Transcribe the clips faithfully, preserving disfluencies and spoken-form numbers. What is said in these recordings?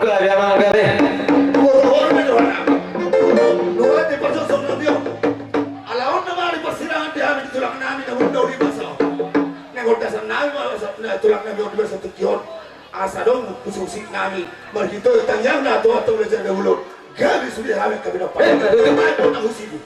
Gabe amang gabe. Boto hori do hona. Nuaeng di parjolo songon dia. Ala on nama di parsirangan di hami di tulang nami na munda uli masa. Nang ondasan nami ma tulang nami on di masa tingki on. Asa dong husihusik nami marhite tangiang na tuat tu lejar da ulon. Gabe sude hami gabe na paling. Eh, gabe. Gabe na husihusik.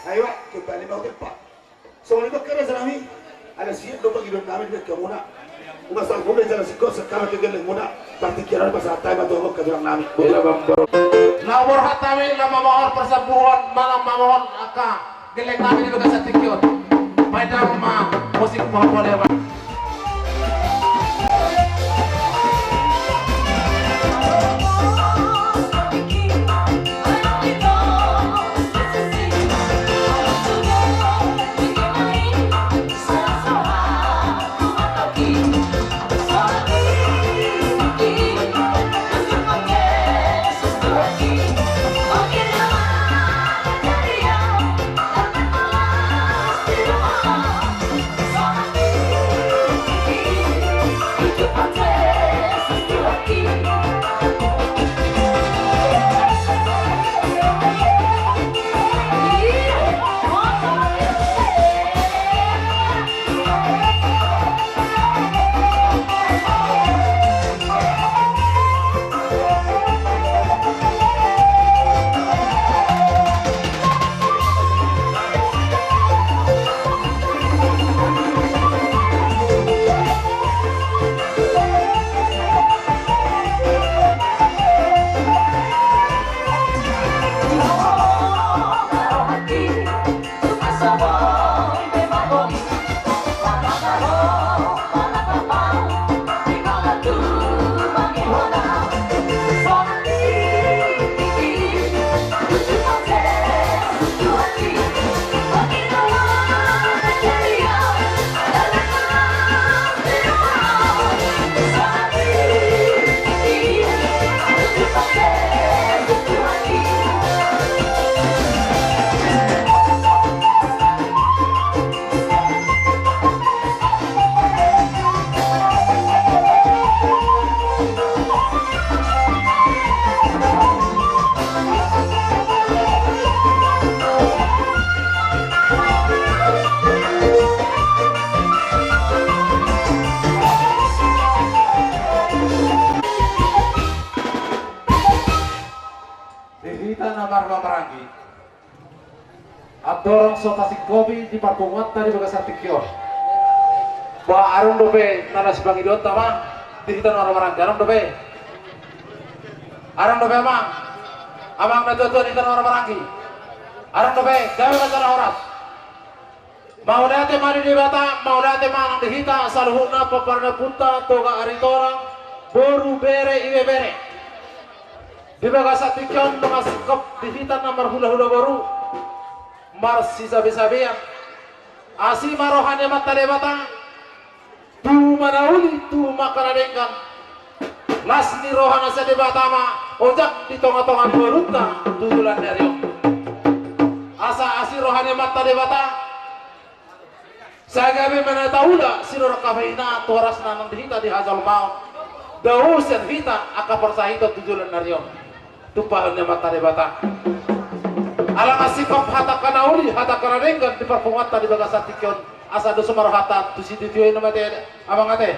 Ayo, kembali mau tempat. Songon i ma raja nami, ala sian do pangidoan nami di hamuna. Unang salpu be jala singkop sangkapan ni gellengmuna. Partingkian on pasahat hami ma tu hamu angka tulang nami. Laho borhat hami, laho mamohon parsambuhon, manang mamohon angka gelleng nami di bagasan tingki on. Baen damang ma musik pahompu on. Hita na marhaha maranggi, andorang so tasingkopi di parpunguanta di bagasan tingki on, ba adong dope na las pangidoanta ma di hita na marhaha maranggi, adong dope? Adong dope amang? Amang na tuatua di hita na marhaha maranggi, adong dope? Gabe ma jala horas. Mauliate ma di Debata, mauliate ma nang di hita saluhutna, pomparan ni ompunta Toga Aritonang, boru, bere, ibebere. Di bagasan tingki on nunga singkop di hita na marhulahula boru, marsisabesabean. Asi ma roha ni Amanta Debata, tubu ma na uli, tubu ma angka na denggan. Las ni roha na sai Debata ma ojak di tongatonga ni ngolunta tu joloan ni ari on. Asa asi roha ni Amanta Debata, sai gabe ma na taula sinurat hapahinaan tu horasna nang di hita di hajolmaon, dao sian hita angka parsahiton tu joloan ni ari on. Tumpahon ni Amanta Debata. Ala nunga singkop hata angka na uli, hata angka na denggan di parpunguanta di bagasan tingki on, asa dos ma rohanta tu sitio-tio i, na mate amang ate.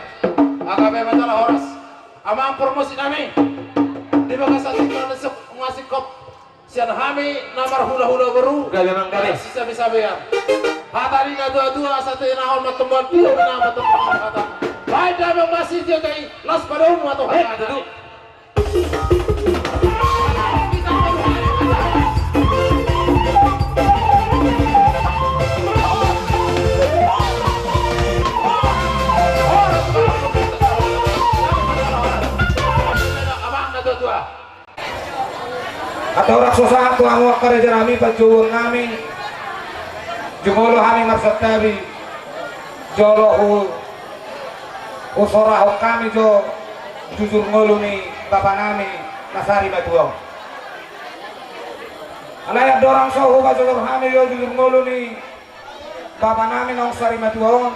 Gabe ma jala horas. Amang parmusik nami, di bagasan tingki on nunga singkop sian hami na marhulahula boru, gabe amang, gabe. Sisabesabean. Hata ni na tuatua, asa tinahon ma tombu, tinahon ma tombu hata. Bahen damang ma sitio-tio i, laos padomu ma tu hata. Eh, hata tutu. Andorang so sahat tu hamu angka raja nami, panjouon nami, jumolo hami marsantabi, jolo hu- husorahon hami jo jujur ngolu ni bapa nami na sarimatua on. Alai andorang so hupajojor hami jo jujur ngolu ni bapa nami naung sarimatua on,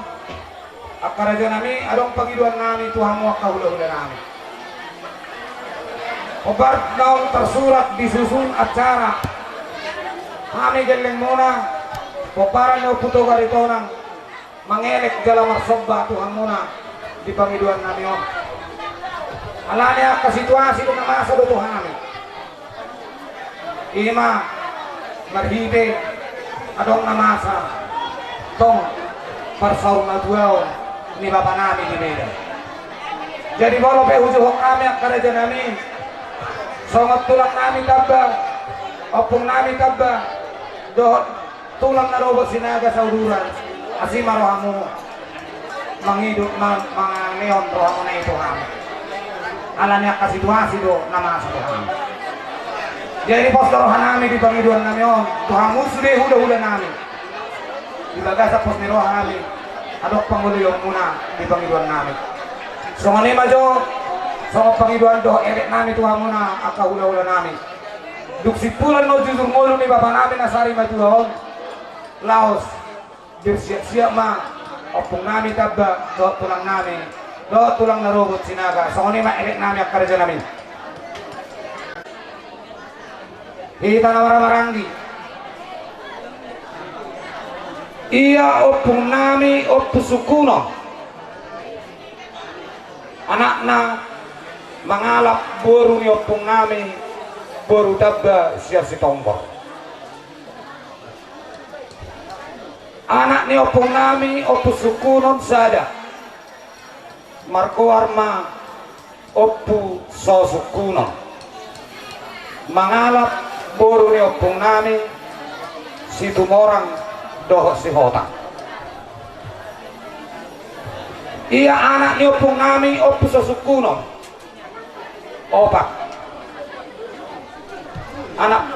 angka raja nami, adong pangidoan nami tu hamu angka hulahula nami. Hombar naung tarsurat di susun acara, hami gellengmuna, pomparan ni Ompu Toga Aritonang, mangelek jala marsomba tu hamuna di pangidoan nami on. Alani angka situasi do na masa do tu hami. I ma marhite adong na masa tong parsaurmatuaon ni bapa nami di Medan. Jadi molo pe hujohon hami angka raja nami, songon tulang nami Tamba, ompung nami Tamba, dohot tulang na robot Sinaga Sauduran, asi ma rohamu mangido, ma-, mangalehon rohamuna i tu hami. Alani angka situasi do na masa tu hami. Jadi pos do roha nami di pangidoan nami on tu hamu sude hulahula nami. Di bagasan pos ni roha nami adong pangolihonmuna di pangidoan nami. Songon i ma jo songon pangidoan dohot elek nami tu hamuna angka hulahula nami. Dung simpulan do jujur ngolu ni bapa nami na sarimatua on, laos bersiap-siap ma ompung nami Tamba dohot tulang nami dohot tulang na robot Sinaga. Songon i ma elek nami angka raja nami. Hita na marhaha maranggi, ia ompung nami Ompu Sungkunon, anakna mangalap boru ni ompung nami boru Tamba sian Sitombor. Anak ni ompung nami Ompu Sungkunon sada, margoar ma Ompu Sosungkunon, mangalap boru ni ompung nami Situmorang dohot Sihotang. Ia anak ni ompung nami Ompu Sosungkunon opat. Anak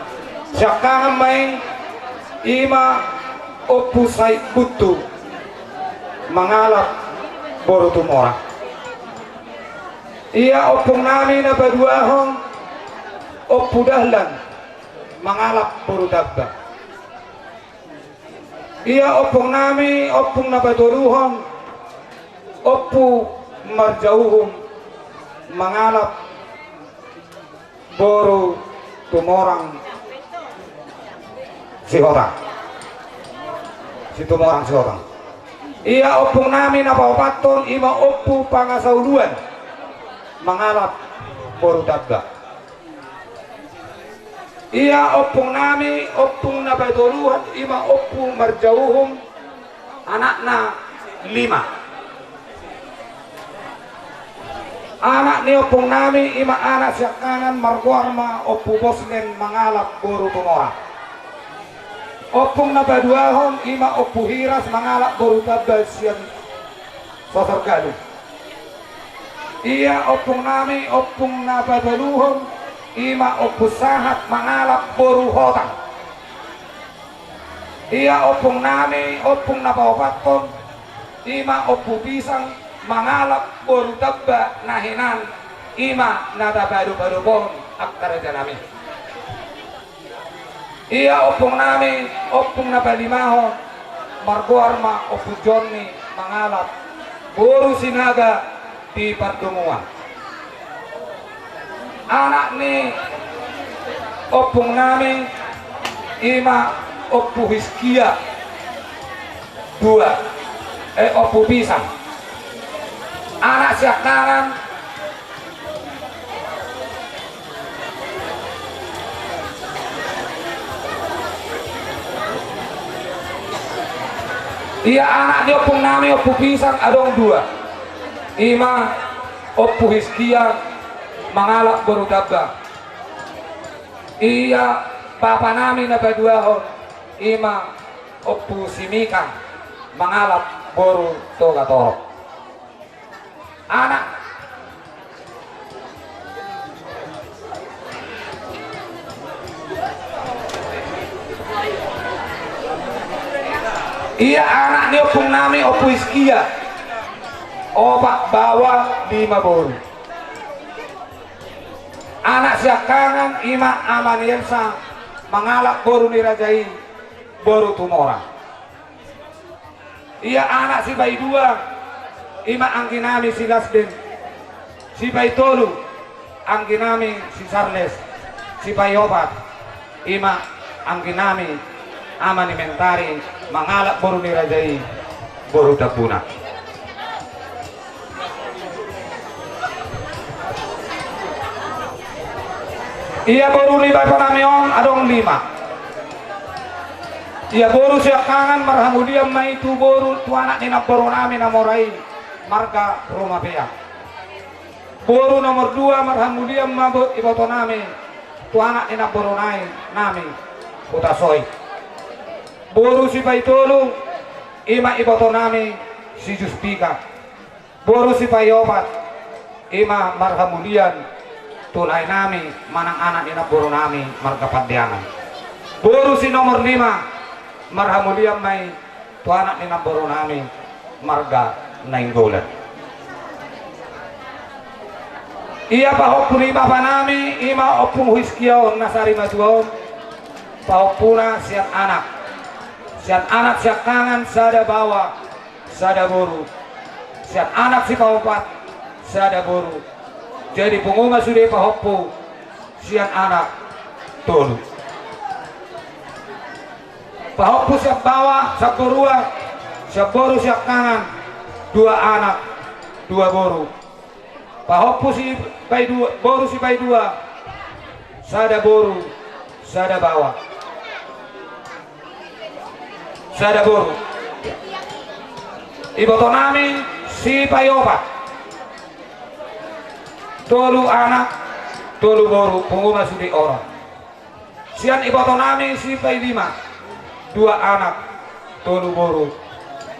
siangkangan ma i, i ma Ompu Said Buntu mangalap boru Tumorang. Ia ompung nami na paduahon Ompu Dahlan mangalap boru Tamba. Ia ompung nami, ompung na patoluhon, Ompu Marjauhum mangalap boru Tumorang Sihotang. Situmorang Sihotang. Ia ompung nami na paopathon i ma Ompu Pangasauluan mangalap boru Tamba. Ia ompung nami, ompung na patoluhon, ima Ompu Marjauhum, anakna lima. Anak ni ompung nami ima anak siangkangan margoar ma Ompu Boslen mangalap boru Tumorang. Ompung na paduahon ima Ompu Hiras mangalap boru Tamba sian Sosor Galuh. Ia ompung nami, ompung na patoluhon ima Ompu Sahat mangalap boru Hotang. Ia ompung nami, ompung na paopathon ima Ompu Pisang mangalap boru Tamba na hinan ima na tapadopadophon angka raja nami. Ia ompung nami, ompung na palimahon margoar ma Ompu Jonni mangalap boru Sinaga di Pardomuan. Anak ni ompung nami ima Ompu Hiskia dua, eh, Ompu Pisang. Anak siangkangan. Ia anak ni ompung nami Ompu Pisang adong dua. Ima Ompu Hiskia mangalap boru Tamba. Ia bapa nami na paduahon ima Ompu Simikang mangalap boru Togatorop. Anak. Ia anak ni ompung nami Ompu Hiskia opat baoa lima boru. Anak siangkangan ima ama ni Elsa mangalap boru ni raja i boru Tumorang. Ia anak sipaidua ima anggi nami si Lasden. Sipaitolu anggi nami si Sarles. Sipaiopat ima anggi nami ama ni Mentari mangalap boru ni raja i boru Tambuna. Ia boru ni bapa nami on adong lima. Ia boru siangkangan marhamulian ma i tu boru tu anak ni namboru nami na mora i marga Rumapea. Boru nomor dua marhamulian ma bo-, iboto nami tu anak ni namboru nai nami Hutasoit. Boru sipaitolu ima iboto nami si Juspika. Boru sipaiopat ima marhamulian tu lae nami manang anak ni namboru nami marga Pandiangan. Boru si nomor lima marhamulian ma i tu anak ni namboru nami marga Nainggolan. Ia pahompu ni bapa nami ima Ompu Hiskia on na sari matua on, pahompuna sian anak. Sian anak siangkangan sada baoa sada boru. Sian anak sipaopat sada boru. Jadi pungu ma sude pahompu sian anak tolu. Pahompu sian baoa, sian borua, sian boru siangkangan dua anak dua boru. Pahompu sipaidua, boru sipaidua sada boru sada baoa. Sada boru. Iboto nami sipaiopat tolu anak tolu boru, pungu ma sude onom. Sian iboto nami sipailima dua anak tolu boru,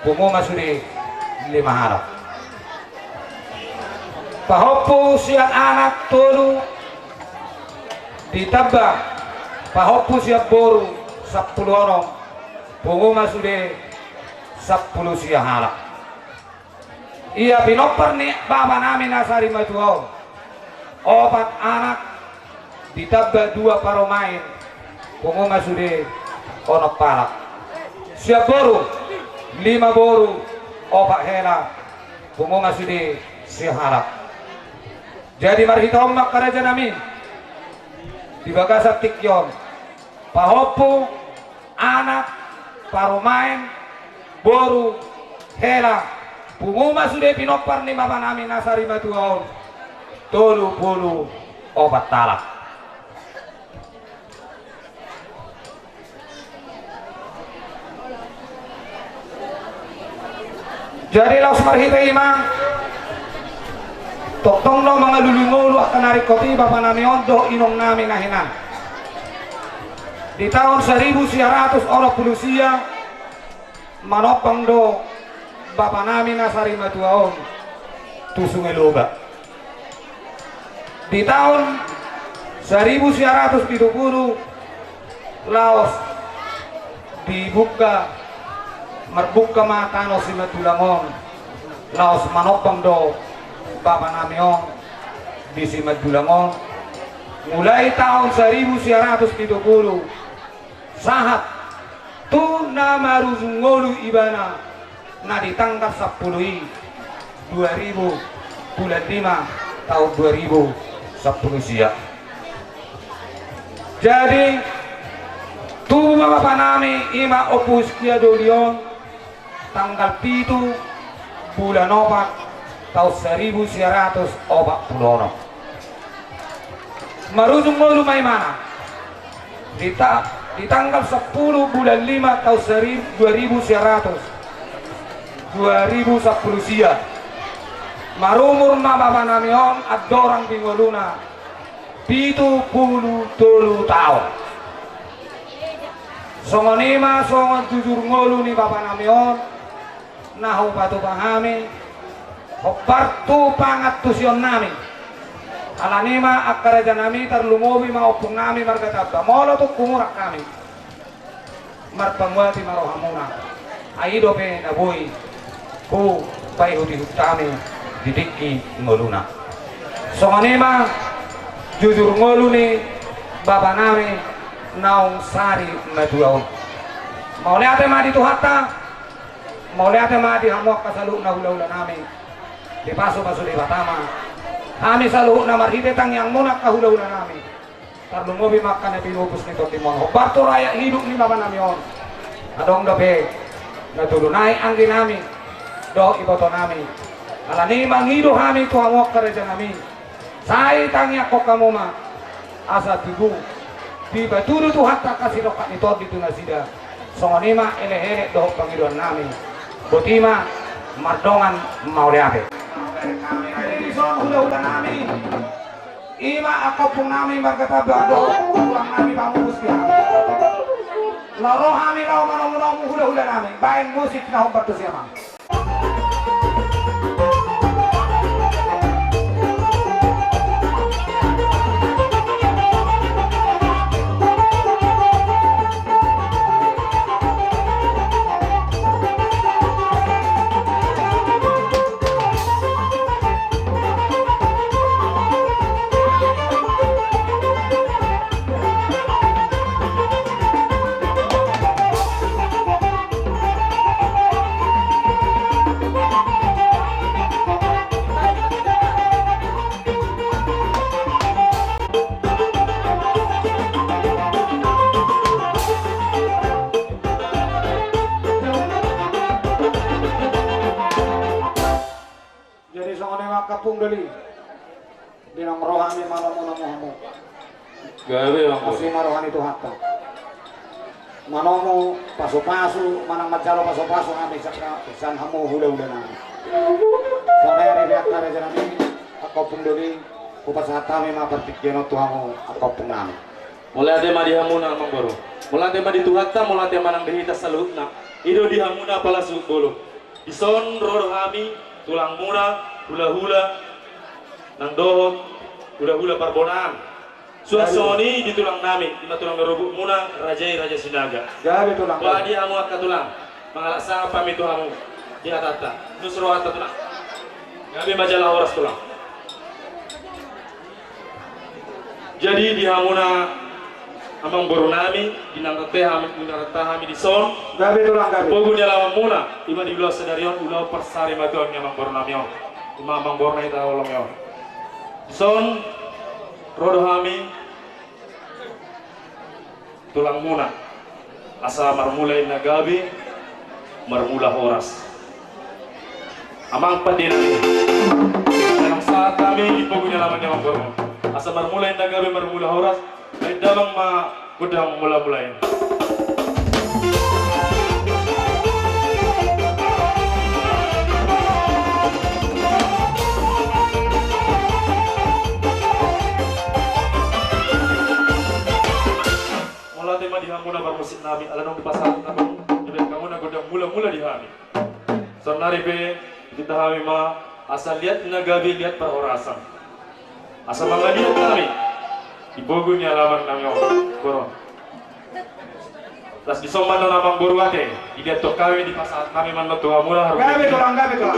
pungu ma sude lima halak. Pahompu sian anak tolu di Tamba, pahompu sian boru sampulu onom, pungu ma sude sampulu sia halak. Ia pinompar ni bapa nami na sari matua on opat anak di Tamba dua parumaen, pungu ma sude onom halak. Sian boru lima boru opat hela, pungu ma sude sia halak. Jadi marhite on ma angka raja nami di bagasan tingki on, pahompu, anak, parumaen, boru, hela, pungu ma sude pinompar ni bapa nami na sari matua on tolu pulu opat halak. Jadi laos marhite i ma, tongtong do mangalului ngolu angka na ringkot i bapa nami on dohot inong nami na hinan. Di taon saribu sia ratus onom pulu sia, manombang do bapa nami na sarimatua on tu Sungai Loba. Di taon saribu sia ratus pitu pulu, laos dibuka, marbuka ma tano Simantulang on, laos manombang do bapa nami on di Simantulang on. Mulai taon saribu sia ratus pitu pulu, sahat tu na marujung ngolu ibana na di tanggal sampulu i, dua ribu, bulan lima, taon dua ribu sampulu sia. Jadi, tubu ma bapa nami, i ma Ompu Hiskia Doli on, tanggal pitu, bulan opat, taon saribu sia ratus opat pulu onom. Marujung ngolu ma ibana. Di ta-, di tanggal sampulu bulan lima taon sari-, dua ribu sia ratus, dua ribu sampulu sia. Marumur ma bapa nami on andorang di ngoluna pitu pulu tolu taon. Songon i ma songon jujur ngolu ni bapa nami on, na hupatupa hami, hombar tu pangantusion nami. Alani ma angka raja nami, tarlumobi ma ompung nami marga Tamba, molo tung humurang hami marpamuati ma rohamuna. Ai i dope na boi hupaihutihut hami di tingki ngoluna. Songon i ma jujur ngolu ni bapa nami naung sarimatua on. Mauliate ma di Tuhanta. Mauliate ma di hamu angka saluhutna hulahula nami. Dipasupasu Debata ma hami saluhutna marhite tangiangmuna angka hulahula nami. Tarlumobi ma angka na pinupus ni tondimuna. Hombar tu rayak hidup ni bapa nami on. Adong dope na tudu nai anggi nami dohot iboto nami. Alani i mangido hami tu hamu angka raja nami. Sai tangiangkon hamu ma asa tubu, dipatudu Tuhanta angka sinongkap ni tondi tu nasida. Songon i ma elekelek dohot pangidoan nami. Boti ma, mardongan mauliate. Hami raja i dison hulahula nami. I ma angka ompung nami marga Tamba dohot tulang nami pamupus di hami. Laho ro hami laho manomunomu hulahula nami. Baen musik na hombar tusi amang. Jadi songon i ma angka ompung doli. Di na ro hami manomunomu hamu. Gabe, Amang Boru. Asi ma roha ni Tuhanta. Manomu pasupasu, manang manjalo pasupasu hami sian, sian hamu hulahula nami. Songon i di angka raja nami, angka ompung doli, hupasahat hami ma partingkian on tu hamu angka ompung nami. Mauliate ma di hamuna Amang Boru. Mauliate ma di Tuhanta, mauliate ma nang di hita saluhutna. I do di hamuna pala suhut bolon. Dison ro do hami, tulangmuna, hulahula, nang dohot hulahula Parbonaan. Suang songon i di tulang nami, i ma tulang ni robokmuna, raja i Raja Sinaga. Gabe tulang. Ba di hamu angka tulang, mangalap sangap hami tu hamu di hatanta. Nus rohanta tulang. Gabe ma jala horas tulang. Jadi di hamuna Amang Boru nami, di na rata hami, di na rata hami dison. Gabe tulang, gabe. Pogu ni alamanmuna, i ma di ulaon sadari on, ulaon parsarimatuaon ni Amang Boru nami on. I ma Amang Boru na hita holongi on. Dison ro do hami tulangmuna. Asa marmula inna gabe, marmula horas. Amang pande nami. Dalam saat kami di pogu ni alaman ni Amang Boru. Asa marmula inna gabe, marmula horas. Baen damang ma godang mula-mula i. Muna parmusik nami, ala nunga dipasahat nami, dibaen hamu na gondang mula-mula di hami. Saonnari pe, titah hami ma, asa liat na gabe liat parhorasan. Asa mangaliat hami, di pogu ni alaman nami on, Boru. Las dison ma annon amangboru ate, dilean hami dipasahat nami ma annon tu hamuna haru. Gabe tulang, gabe tulang.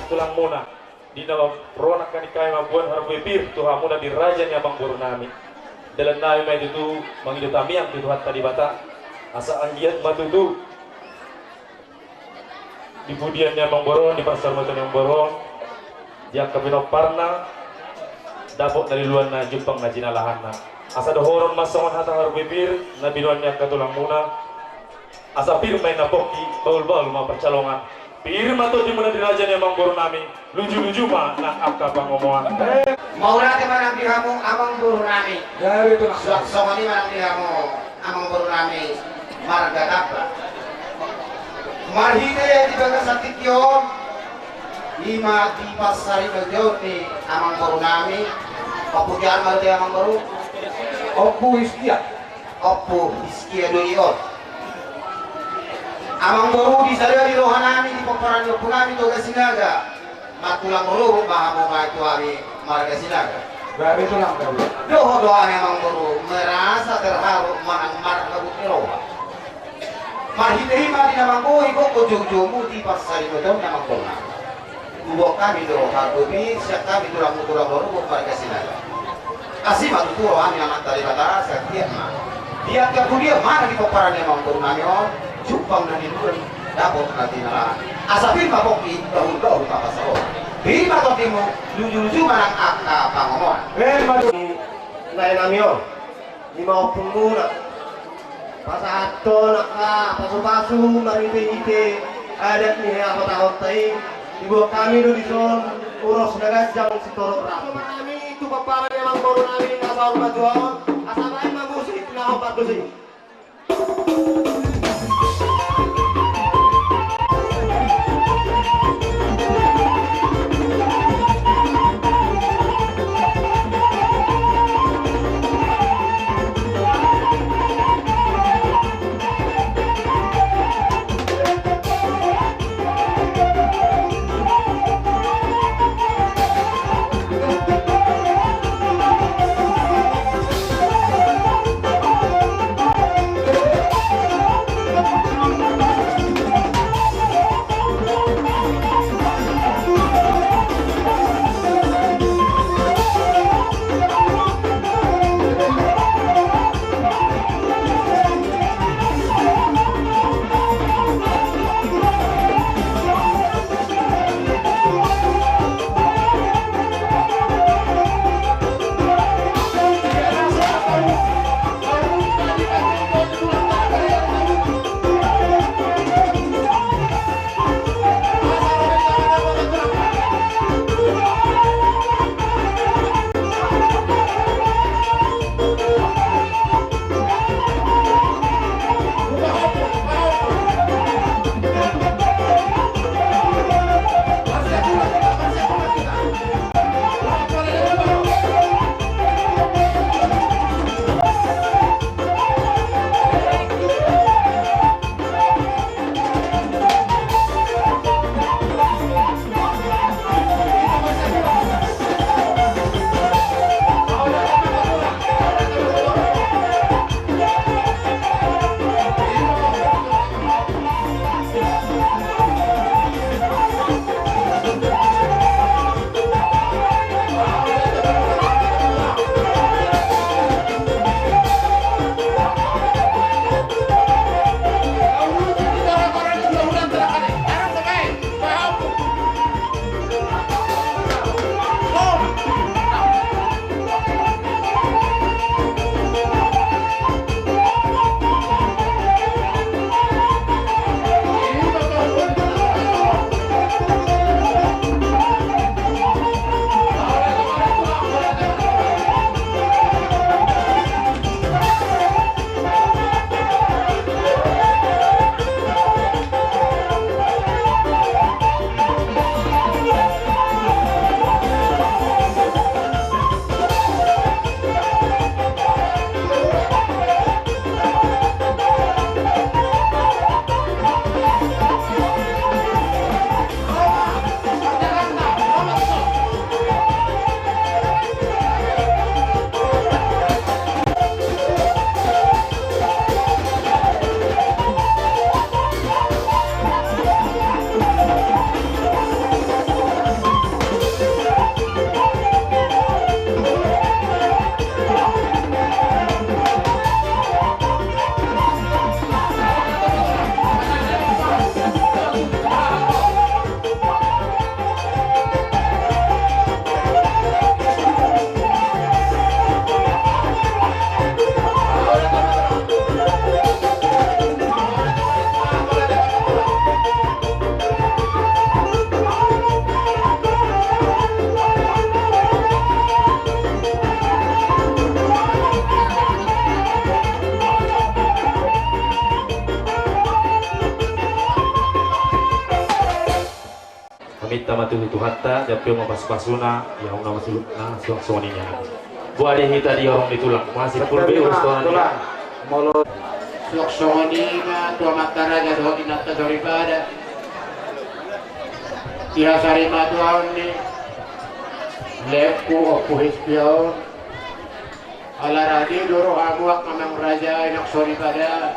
Tulangmuna. Di na ro nangkaning hami mamboan harbue pir tu hamuna di raja ni amangboru nami. Dalan nami ma i tutu mangido tamiang tu Tuhanta Debata. Asa anggiat ma tutu di pudian ni amangboru on, di parsaurmatuaon ni amangboru on, di angka pinomparna, dapot na liluanna, jumpang na jinalahanna. Asa dohonon ma songon hata harbue pir na binoan ni angka tulangmuna. Asa pir ma inna pongki, bahulbahul ma pansalongan. Pir ma tondimuna di raja ni amangboru nami, lujuluju ma nang angka pangomoan. Mauliate ma nang di hamu amangboru nami. Suang songon i ma nang di hamu amangboru nami marga Tamba. Marhite di bagasan tingki on, i ma di pansaripeon ni amangboru nami. Ompu Jarmar di amangboru. Ompu Hizkia. Ompu Hizkia do i on. Amangboru, di sada di rohanami, di pomparan ni ompunami Toga Sinaga, matulang rorobot ma hamu ma tu hami marga Sinaga. Gabe tulang, gabe. Dohot do hami amangboru merasa terharu manang marhabut ni roha. Marhite i ma di na manggohi gokhon joujomu di parsaripeon ni amangboru. Huboan hami do hadopi sian hami tulang, tulang rorobot marga Sinaga. Asi ma tutu roha ni Amanta Debata, sai anggiat ma di angka pudian ma na di pomparan ni amangborunami on jumpang na niula, dapot na tinalahan. Asa pir ma pongki, bahulbahul ma pansalongan. Pir ma tondimu, lujuluju manang angka pangomoan. Emma tutu. Laenami on, i ma ompungmuna. Pasahathon angka pasupasu marhitehite adat ni hea hotahonta i. Diboan hami do dison ulos na ganjang sitorop rap. Hami tu pomparan ni amangborunami na saur matua on, asa baen ma musik na hombar tusi. Paminta ma tu Tuhanta, jampe ma pasupasuna, ia unang ma sulut na suang songon i nian. Boha di hita di horong ni tulang, masimpul be ulos tona ni tulang. Molo Suang songon i ma tu amanta raja dohot inanta soripada. Di hasari ma tu aon ni lempu Ompu Hizkia on. Ala rade do rohamu angka amang raja, inang soripada.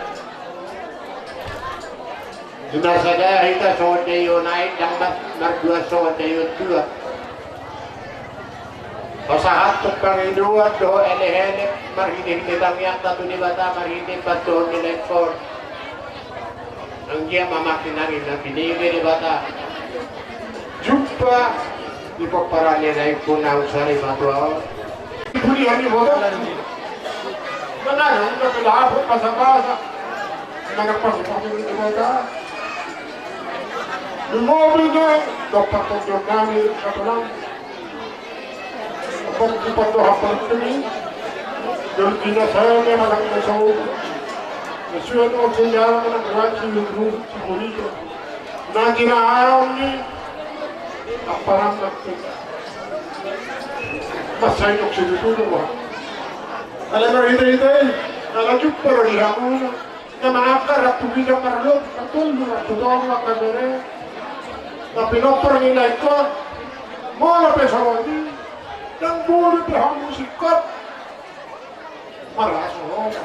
Di na sada hita songon daion aek, ndang mar-, mardua songon daion tuak. Pasahathon pangidoan dohot elek-elek marhite-hite tangiangta tu Debata marhite pandohan ni laengkon. Anggiat ma mangkin nami na pinege Debata. Jumpa di pomparan ni laengkon naung sari matua on. Di pudian ni boto. Manang na pelahan pasa-pasa. Manang pasa-pasa ni Debata. Di mobil do, dompak tonton nami, satu nami. Ompat, ompat do, ompat kami. Jolma na sae, manang na sae. Na suan on sendal, manang ruan, si lubru, si bonito. Na tinahaon ni, aparan na tu. Masa inok si tutu do, wah. Ala marhite-hite, ala jumpa do di hamuna. Na manangkar rap tu ginjang marlok, martolu, martolu, angka bere. Na pinompar ni laengkon, molo pe songon i, ndang boi pe hamu singkop. Marhaso roha.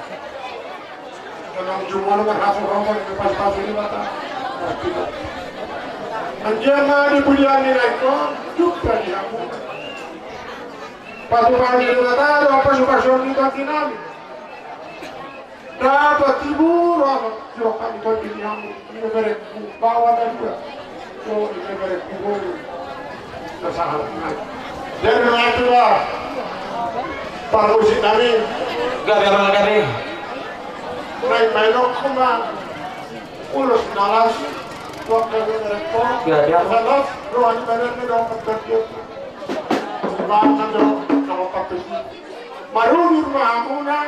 Ndang jumolo marhaso roha, ndang pasu-pasu ni mata. Anggiat ma di pudian ni laengkon, jumpa di hamu. Patupaon ni Debata do pasu-pasu ni tondi nami. Dapat tibu roha, tibu kali kau di hamu, ini berek bawa dan dua. Oh, ini berek kubur. Kesalahan. Jadi, mengatur lah. Parmusik nami. Gari, abang, gari. Naik main dong, kuma. Ulos nalas. Waktu itu berek kau. Gari, abang. Nalas, rohani badannya dong, ketat dia. Bang, kan dong, kalau pakai. Marujur ma hamuna.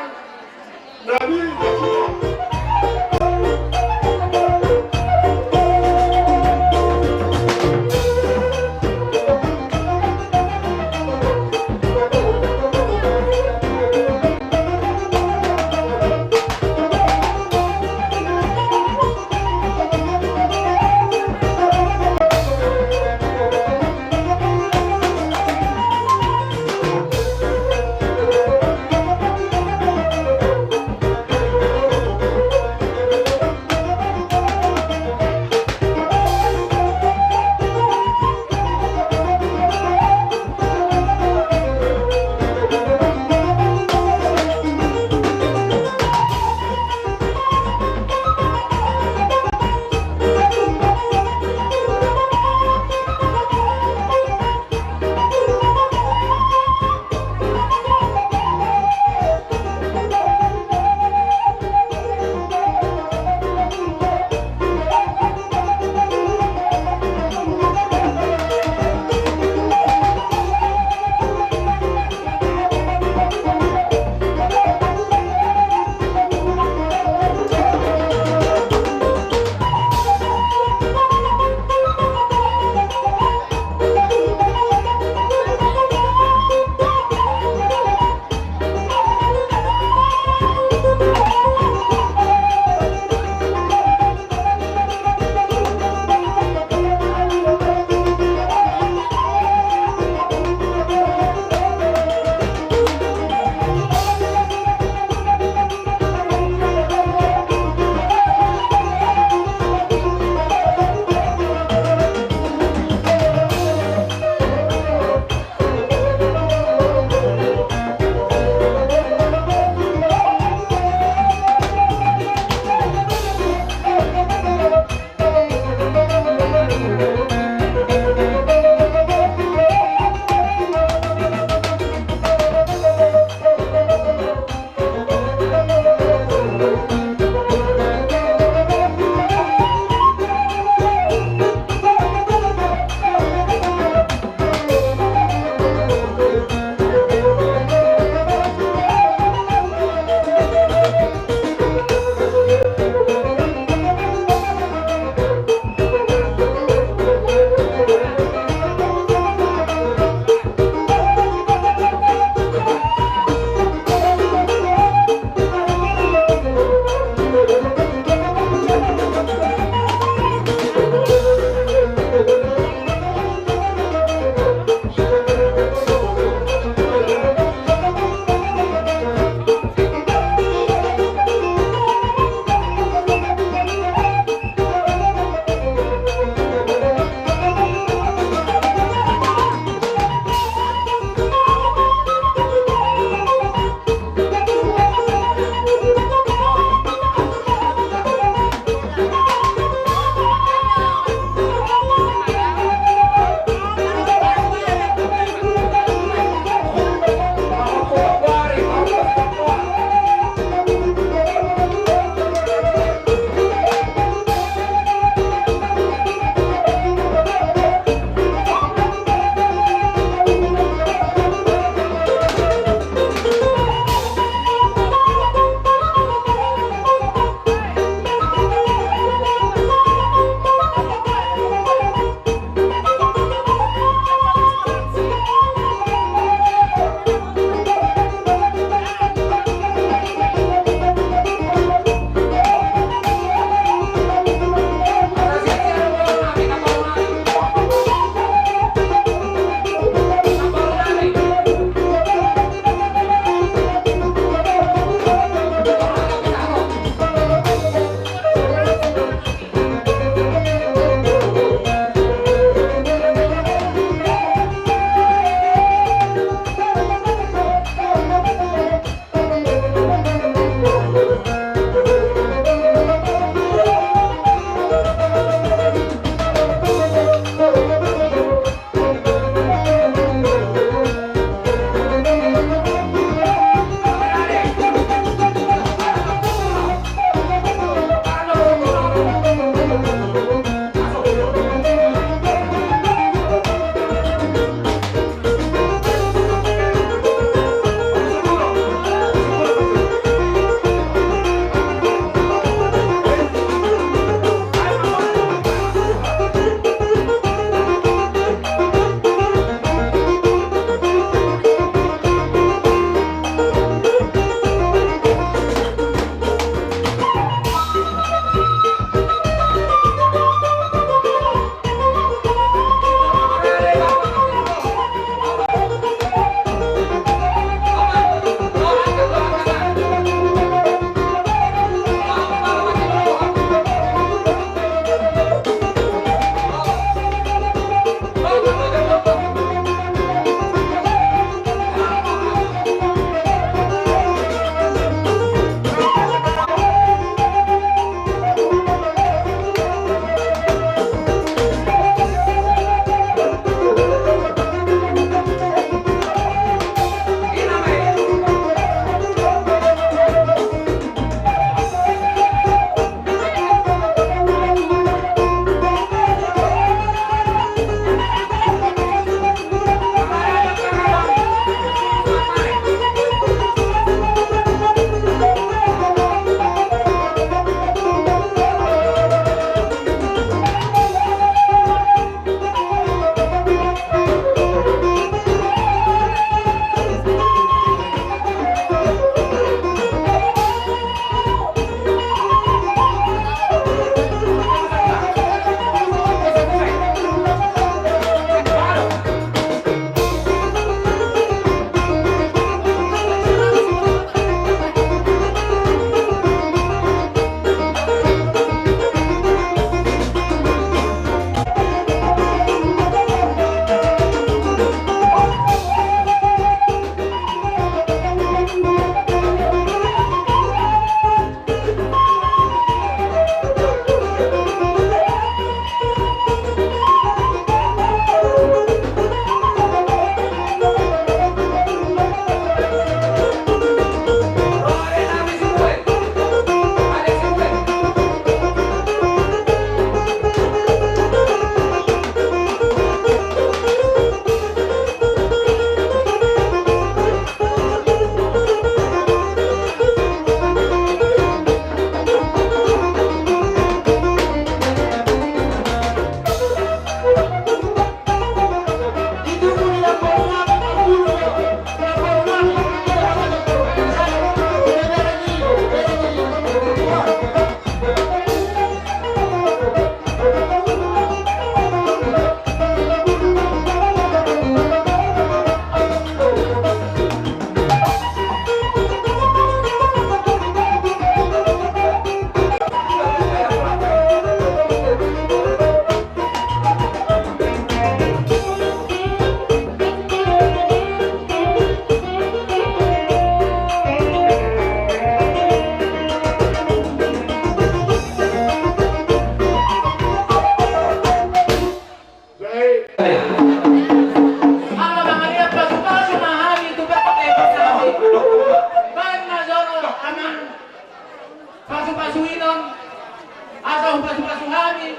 Pasu-pasu hami,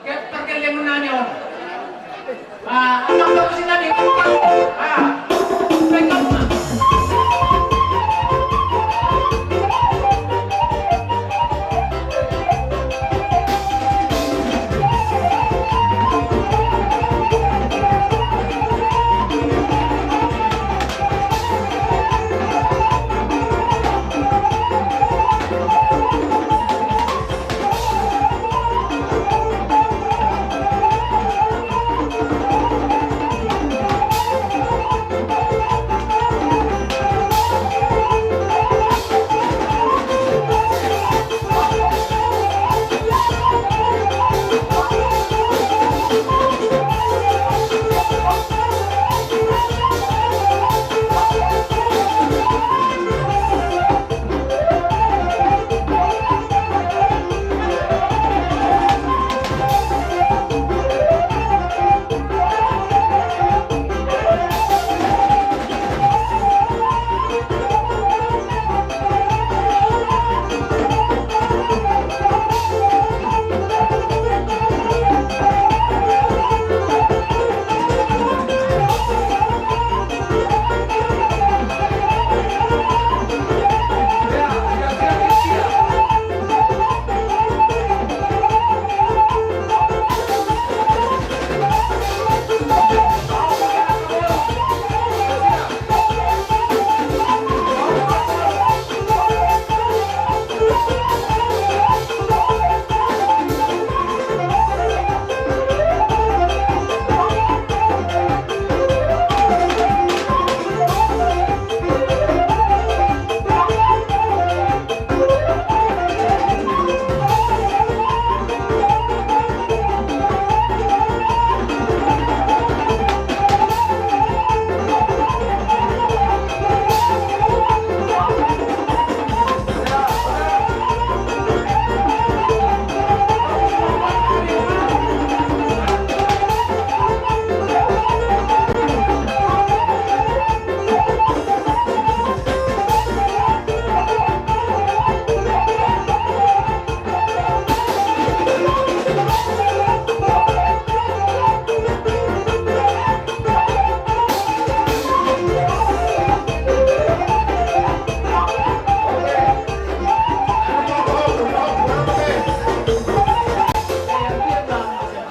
ke perkelengan nami on. Ah, anak baru si nami, ah, baik kamu, ah.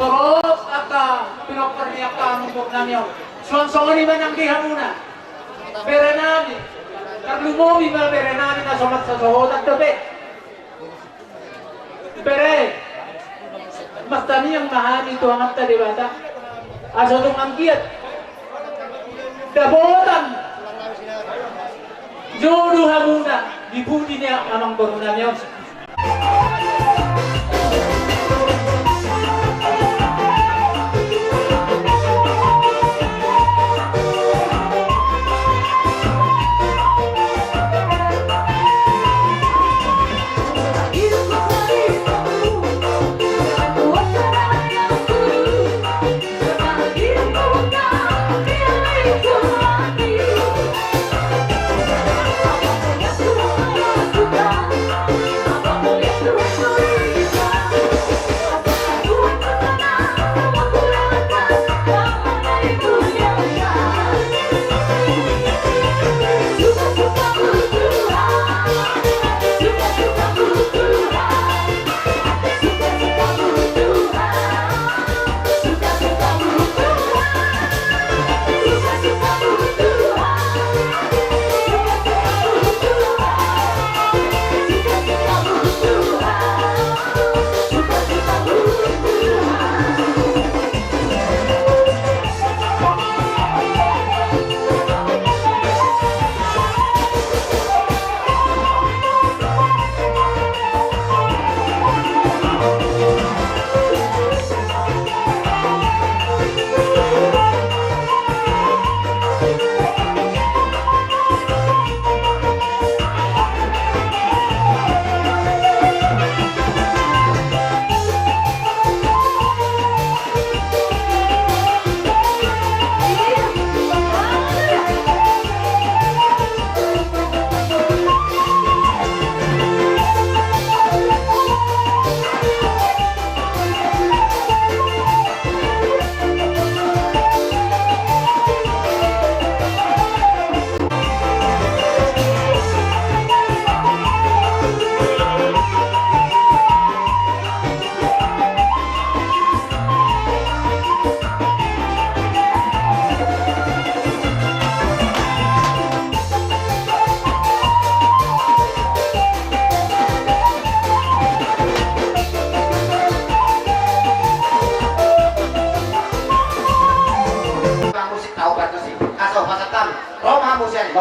Torop angka pinompar ni angka amangboru nami on. Suang songon i ma nang di hamuna, bere nami. Tarlumobi ma bere nami na so marsasohotan dope. Bere, martangiang ma hami tu Amanta Debata, asa tung anggiat dapotan jodo hamuna di pudi ni amangboru nami on.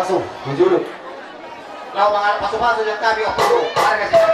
Pasu, mujuduk. Laho mangalap pasu-pasu sian hami, oh, pasu. Marga sian.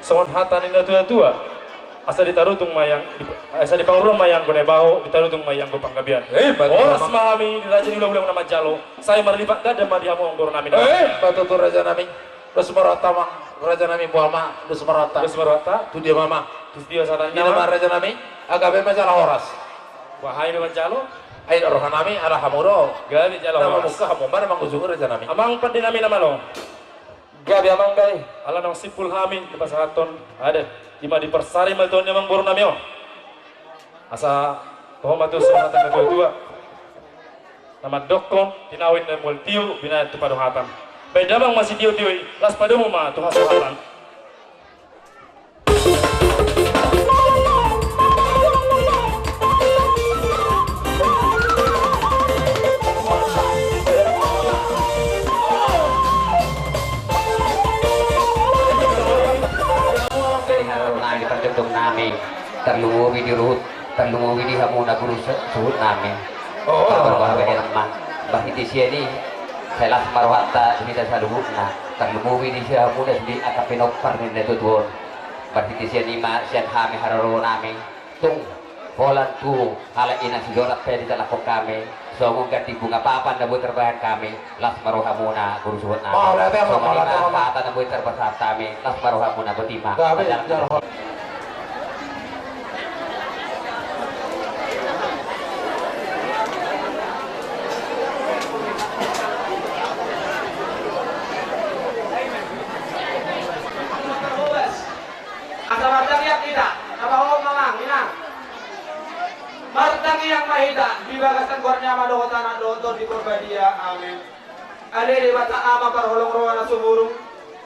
Songon hata ni natua-tua, asa ditarutung ma ianggo, asa dipanguruan ma ianggo na ibaho, ditarutung ma ianggo panggabean. Eh, baik. Horas ma hami di raja ni ulaon na manjalo, sai marlipat ganda ma di hamu amang boru nami. Eh, baik tutu raja nami. Dos ma rohanta amang raja nami, boha ma, dos ma rohanta. Dos ma rohanta. Tu dia ma amang? Tu dia sahatna ma raja nami. Ah, gabe ma jala horas. Boha i na manjalo? Ai roha nami ala hamu do. Gabe jala horas. Na mamungka hamu ma na mangujungi raja nami. Amang pande nami na malo. Gabe amang da i. Ala naung simpul hami dipasahathon adat, i ma diparsari ma tu on ni amang boru nami on. Asa toho ma tuson hata ni natua-tua na mandokkon: Tinawi na mual tio, binahen tu padohatan. Baen damang ma sitio-tio i, laos padomu ma tu hasahatan. Nami, tarlumobi di ruhut, tarlumobi di hamuna guru su-, suhut nami. Oh. Amang, amang, marhite sian i, sai las ma rohanta di hita saluhutna, tarlumobi di hamuna sude angka pinompar ni natua-tua on. Marhite sian i ma sian hami haroro nami, tung holan tu halak i na sidorat pe ditalangkon hami, songon ganding bunga papan na boi tarbahen hami, las ma rohamuna guru suhut nami. Songon i ma hata na boi tarpasahat hami, las ma rohamuna, boti ma. Asa martangiang hita, tapahohom ma amang inang. Martangiang ma hita di bagasan goar ni Ama dohot Anak dohot Tondi Porbadia. Amen. Ale Debata Ama parholong roha na sumurung,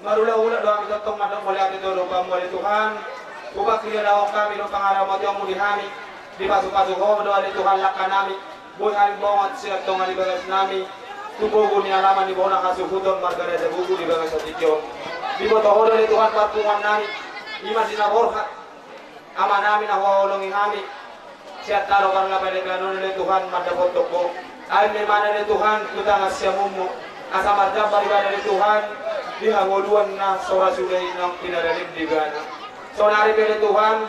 marulakulak do hami tongtong mandok mauliate tu adopanMu ale Tuhan. Hupangkilalaon hami do pangaramotionMu di hami, dipasu-pasu Ho do ale Tuhan langka nami. Boi hami bongot sian tonga ni bagas nami tu pogu ni alaman ni bona hasuhuton marga Raja Bubu di bagasan tingki on. Diboto Ho do ale Tuhan parpunguan nami, i ma si na borhat. Ama nami na huhaholongi hami, sian tano parlapa ni legan on ale Tuhan mandapothon Ho. Ai ma ibana ale Tuhan tu tangan siamunMu, asa marjambar ibana ale Tuhan Di hangoluan na so ra suda i naung pinadalem di ibana. Saonari pe ale Tuhan,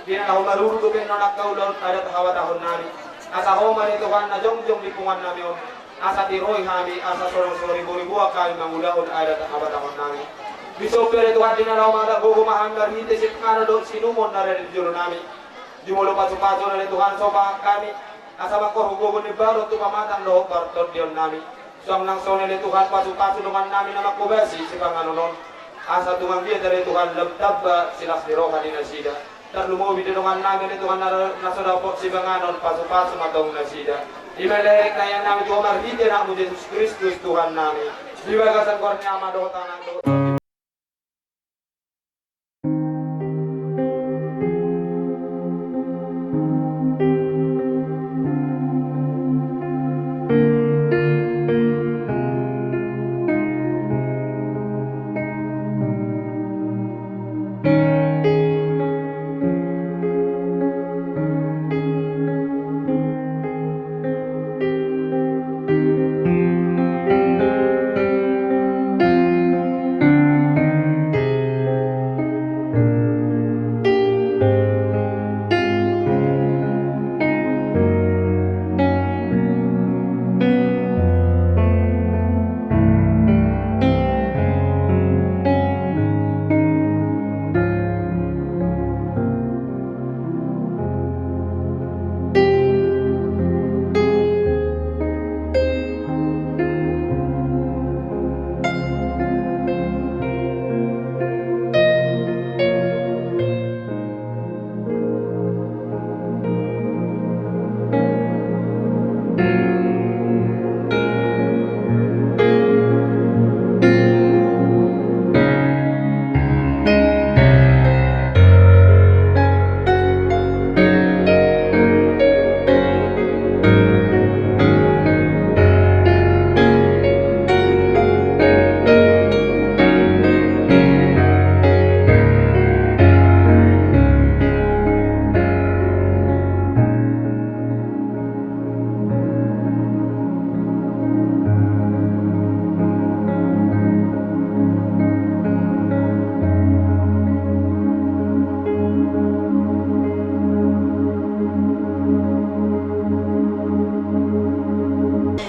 di na laho maruru dope annon angka ulaon adat habatahonnami. Asa Ho ma ale Tuhan na jongjong di punguannami on. Asa tiroi hami, asa so adong so riboruboan hami mangulahon adat habatahonnami. Dison pe ale Tuhan, di na laho mangalap gogo ma hami marhite sipanganon dohot sinumon na rade di jolonami. Jumolo pasupasu ale Tuhan so pangan hami, asa mangkorhon gogo ni barot tu pamatang dohot partondionnami. Suang nang songon i ale Tuhan, pasupasu dongannami na manghobasi sipanganon on. Asa tung anggiat ale Tuhan lam tamba silas ni roha ni nasida. Tarlumobi do dongannami ale Tuhan na, na so dapot sipanganon, pasupasu ma tong nasida. I ma lereng tangiangnami tu Ho marhite Anakmu Jesus Kristus Tuhannami. Di bagasan goar ni Ama dohot Anak dohot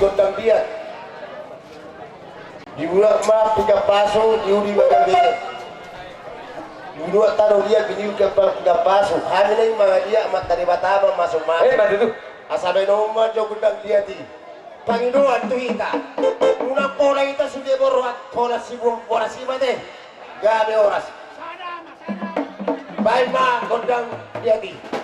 Gondang dia. Dibuat ma pujang pasu, diudi ma dambek. Dibuat tano dia, diudi ma pujang pasu. Hami na i ma dia, mata Debata ma masuk-masuk. Eh, mati tu. Asa baen ma jo gondang dia i. Pangidoan tu hita. Unang pola hita sude borhat, pola sibuang boras i mate. Gabe horas. Baen ma gondang dia i.